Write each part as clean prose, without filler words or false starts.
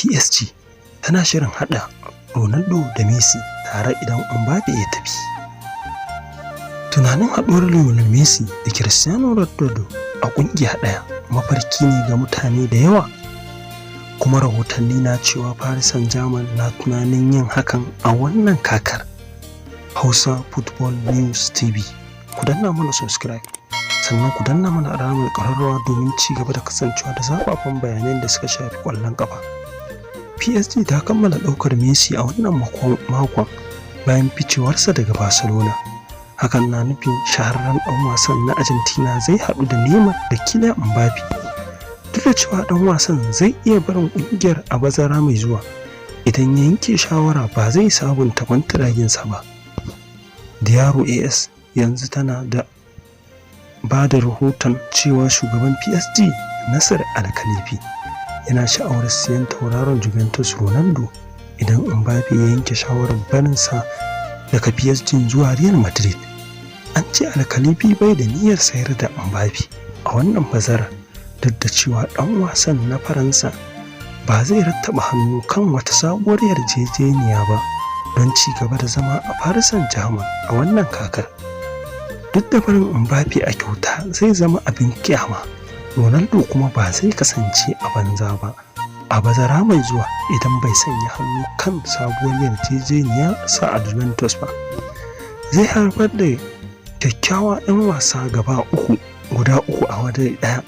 PSG tana shirin haɗa Ronaldo da Messi tare idan Mbappe ya tafi. Tunanin haɗuwar Lionel Messi da Cristiano Ronaldo a ƙungiya ɗaya mafarki ne ga mutane da yawa, kuma rahotanni na cewa Paris Saint-Germain na tunanin yin hakan a wannan kakar. Hausa Football News TV, ku danna mana subscribe, sannan ku danna mana alamar ƙararrawa domin ci gaba da kasancewa da zafafan bayanan da suka shafi ƙwallon ƙafa. PSG ta kammala ɗaukar Messi a wannan makon bayan ficewarsa daga Barcelona. Hakan na nufin shahararren ɗan wasan na Argentina zai haɗu da Neymar da Kylian Mbappe. Duk da cewa ɗan wasan zai iya barin ƙungiyar a bazara mai zuwa idan ya yanke shawara ba zai sabunta kwantiraginsa ba. Diario AS yanzu tana da ba da rahoton cewa shugaban PSG, Nasser Al-Khelaifi, yana sha'awar siyan tauraron Juventus Ronaldo idan Mbappe ya yanke shawarar barinsa daga PSG zuwa Real Madrid. An ce Al-Khelaifi bai da niyyar sayar da Mbappe a wannan bazarar, duk da cewa ɗan wasan na Faransa ba zai rattaba hannu kan wata sabuwar yarjejeniya ba don ci gaba da zama a Paris Saint-Germain a wannan kakar. Duk da barin Mbappe a kyauta zai zama abin kyama, Ronaldo kuma ba zai kasance a banza ba a bazara mai zuwa idan bai sanya hannu kan sabuwar yarjejeniya sa a Juventus ba. Zai haifar da kyakkyawa 'yan wasa gaba uku guda uku a waje ɗaya,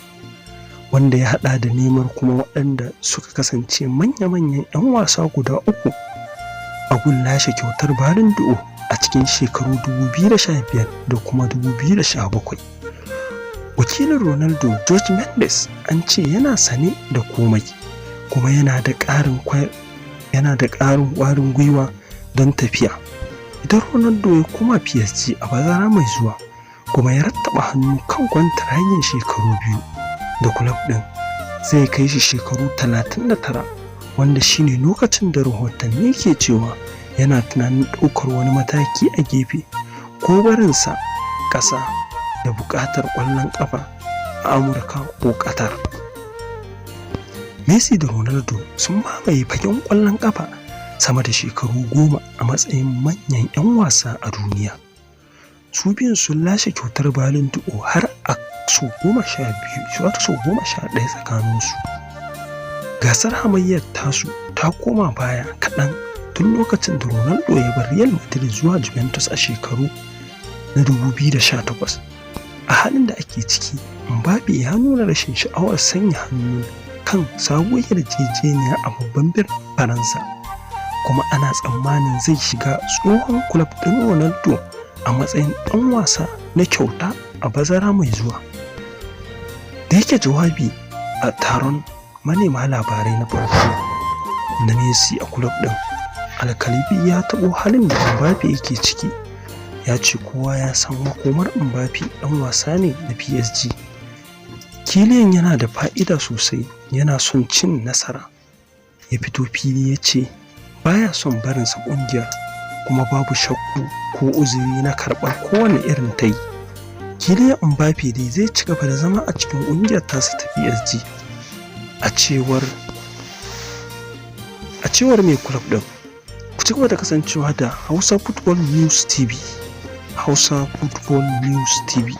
wanda ya haɗa da Neymar, kuma waɗanda suka kasance manya-manyan 'yan wasa guda uku a gun lashe kyautar Ballon d'Or a cikin shekaru 2015 da kuma 2017. Wakilin Ronaldo, Jorge Mendes, an ce yana sane da komai kuma yana da ƙarin ƙwarin gwiwa don tafiya. Idan Ronaldo ya koma PSG a bazara mai zuwa kuma ya rattaba hannu kan kwantiragin shekaru 2 da kulob ɗin, zai kai shi shekaru 39, wanda shine lokacin da rahotanni ke cewa yana tunanin ɗaukar wani mataki a gefe ko barinsa ƙasa da buƙatar ƙwallon ƙafa a Amurka ko Qatar. Messi da Ronaldo sun mamaye fagen ƙwallon ƙafa sama da shekaru 10 a matsayin manyan 'yan wasa a duniya. Su biyun sun lashe kyautar Ballon d'Or har a sau 12, har sau 11 tsakaninsu. Gasar hamayyar tasu ta koma baya kaɗan tun lokacin da Ronaldo ya bar Real Madrid zuwa Juventus a shekaru na 2018. A halin da ake ciki, Mbappe ya nuna rashin sha'awar sanya hannu kan sabuwar yarjejeniya a babban birnin Faransa, kuma ana tsammanin zai shiga tsohon kulob ɗin Ronaldo a matsayin ɗan wasa na kyauta a bazara mai zuwa. Da yake jawabi a taron manema labarai na farko na Messi a kulob ɗin, Al-Khelaifi ya taɓo halin da Mbappe yake ciki. Ya ce kowa ya san makomar Mbappe, ɗan wasa ne na PSG. Kylian yana da fa'ida sosai, yana son cin nasara. Ya fito fili ya ce baya son barinsa ƙungiyar, kuma babu shakku ko uzuri na karɓar kowane irin tayi. Kylian Mbappe dai zai ci gaba da zama a cikin ƙungiyar tasa ta PSG a cewar mai kulob ɗin. Ku ci gaba da kasancewa da Hausa Football News TV. Hausa Football News TV.